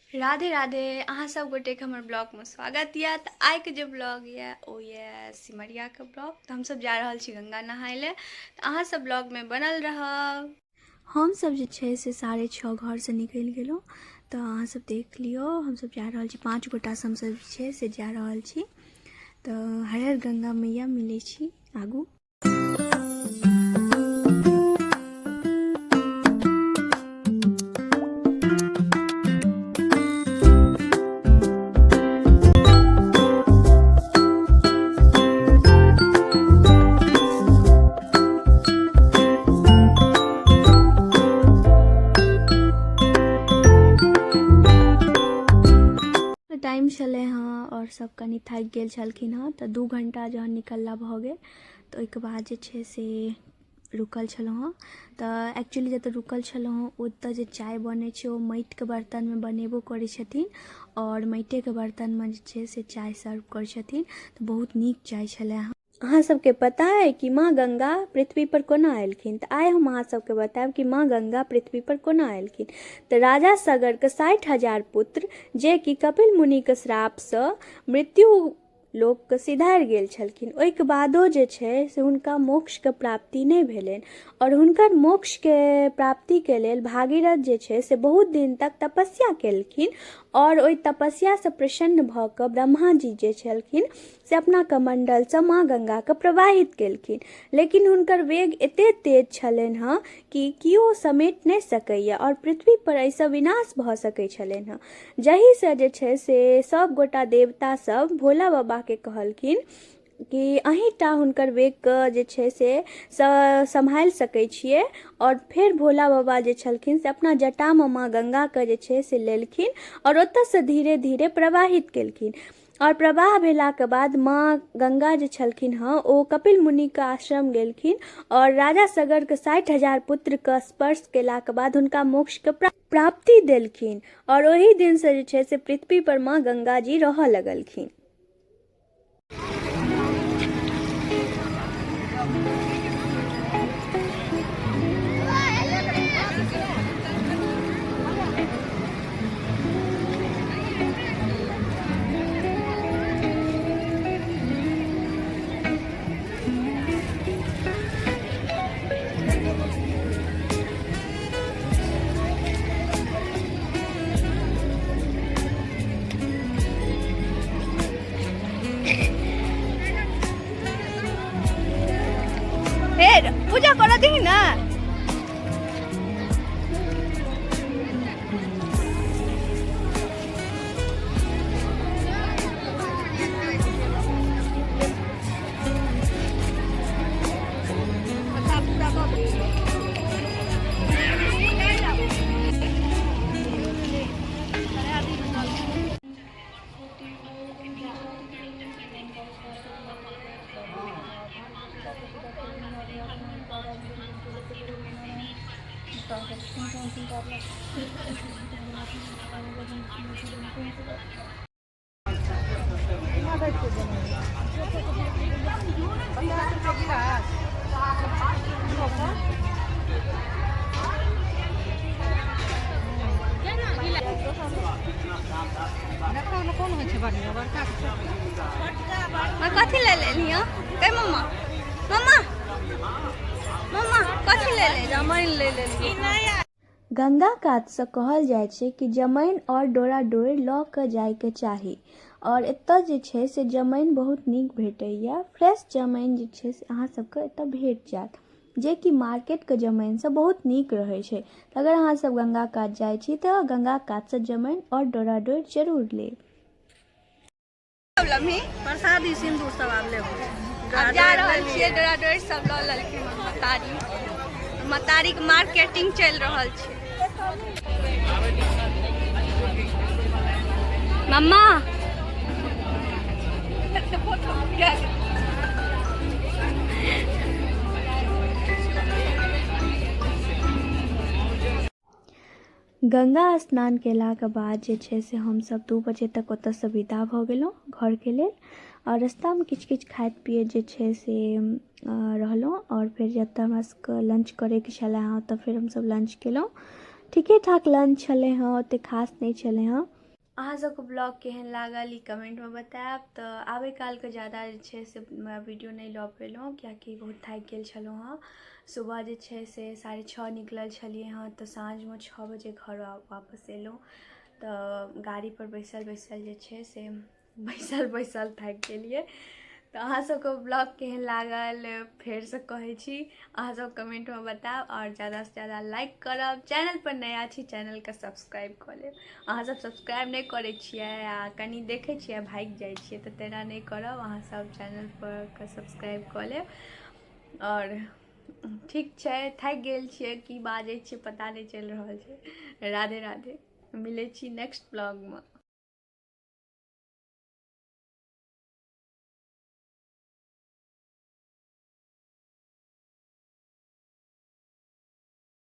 राधे राधे, अहाँ सब गोटेके हमर ब्लॉगमे स्वागत यऽ। तऽ आइके जे ब्लॉग यऽ ओ यऽ सिमरियाके ब्लॉग। तऽ हमसब जा रहल छी गंगा नहाय लए, तऽ अहाँ सब ब्लॉगमे बनल रहब। हमसब जे छै से 6:30 घरसँ निकलि गेलहुँ। तऽ अहाँ सब देख लियौ, हमसब जा रहल छी, 5 गोटासँ हमसब जे छै से जा रहल छी। तऽ हर हर गंगा मैया, मिलै छी आगू। टाइम छलै हँ आओर सब कनि थाकि गेल छलखिन हँ, तऽ 2 घण्टा जहन निकलला भऽ गेल, तऽ ओहिके बाद जे छै से रुकल छलहुँ हँ। तऽ एक्चुअली जतऽ रुकल छलहुँ हँ, ओतऽ जे चाय बनै छै ओ माटिके बर्तनमे बनेबो करै छथिन आओर माटिएके बर्तनमे जे छै से चाय सर्व करै छथिन। तऽ बहुत नीक चाय छलै हँ। अहाँ सबके पता अइ कि माँ गंगा पृथ्वी पर कोना एलखिन? तऽ आइ हम अहाँ सबके बतायब कि माँ गंगा पृथ्वी पर कोना एलखिन। तऽ राजा सगरके 60,000 पुत्र, जे कि कपिल मुनिके श्रापसँ मृत्यु लोकके सिधारि गेल छलखिन, ओहिके बादो जे छै से हुनका मोक्षके प्राप्ति नहि भेलनि। आओर हुनकर मोक्षके प्राप्तिके लेल भागीरथ जे छै से बहुत दिन तक तपस्या केलखिन, आओर ओहि तपस्यासँ प्रसन्न भऽ कऽ ब्रह्माजी जे छलखिन से अपना कमण्डलसँ माँ गङ्गाके प्रवाहित केलखिन। लेकिन हुनकर वेग एते तेज छलनि हँ कि केओ समेट नहि सकैए आओर पृथ्वीपर एहिसँ विनाश भऽ सकै छलनि हँ, जाहिसँ जे छै से सभ गोटा देवता सब भोला बाबाके कहलखिन कि अहीँ टा हुनकर वेगके जे छै से सम्हालि सकै छियै। आओर फेर भोला बाबा जे छलखिन से अपना जटामे माँ गङ्गाके जे छै से लेलखिन आओर ओतऽसँ धीरे धीरे प्रवाहित केलखिन। आओर प्रवाह भेलाके बाद माँ गङ्गा जे छलखिन हँ ओ कपिल मुनिके आश्रम गेलखिन, आओर राजा सगरके 60,000 पुत्रके स्पर्श केलाके बाद हुनका मोक्षके प्राप्ति देलखिन। आओर ओहि दिनसँ जे छै से पृथ्वी पर माँ गङ्गा जी रहऽ लगलखिन। हे, पूजा कर दही ना। कथी ले लेलियै कै? मम्मा, मम्मा, मम्मा, कथी ले ले? जमाइन ले लेलियै। गंगा कातसँ कहल जाइ छै कि जमाइन आओर डोरा डोरि लऽ कऽ जाइके चाही, आओर एतऽ जे छै से जमाइन बहुत नीक भेटैए। फ्रेश जमाइन जे छै से अहाँ सबके एतऽ भेट जायत, जेकि मार्केटके जमाइनसँ बहुत नीक रहै छै। अगर अहाँ सब गंगा कात जाइ छी तऽ गंगा कातसँ जमाइन आओर डोरा डोरि जरूर लेब। प्रसादी सिन्दूर सब आब लेब। आब जा रहल छियै, डोरा डोरि सब लऽ लेलखिन महतारी। महतारीके मार्केटिंग चलि रहल छै। मम्मा, गंगा स्नान केलाके बाद जे छै से हमसब 2 बजे तक ओतऽसँ विदा भऽ गेलहुँ घरके लेल। आओर रस्तामे किछु किछु खाइत पियैत जे छै से रहलहुँ, आओर फेर जतऽ हमरा सबके लंच करैके छलै हँ ओतऽ फेर हमसब लंच केलहुँ। ठीके ठाक लंच छलै हँ, ओतेक खास नहि छलै हँ। अहाँ सबके ब्लॉग केहन लागल ई कमेंटमे बतायब। तऽ आबै कालके ज्यादा जे छै से वीडियो नहि लऽ पेलहुँ, कियाकि बहुत थाकि गेल छलहुँ हँ। सुबह जे छै से 6:30 निकलल छलियै हँ, तऽ साँझमे 6 बजे घर वापस एलहुँ। तऽ गाड़ीपर बैसल बैसल जे छै से बैसल बैसल थाकि गेलियै। तऽ अहाँ सबके ब्लॉग केहन लागल फेरसँ कहै छी, अहाँ सब कमेंटमे बतायब आओर ज्यादासँ ज्यादा लाइक करब। चैनल पर नया छी, चैनलके सब्सक्राइब कऽ लेब। अहाँ सब सब्सक्राइब नहि करै छियै आ कनि देखै छियै, भागि जाइ छियै, तऽ तेना नहि करब। अहाँ सब चैनल पर सब्सक्राइब कऽ लेब। आओर ठीक छै, थाकि गेल छियै, की बाजै छियै पता नहि चलि रहल छै। राधे राधे, मिलै छी नेक्स्ट ब्लॉगमे।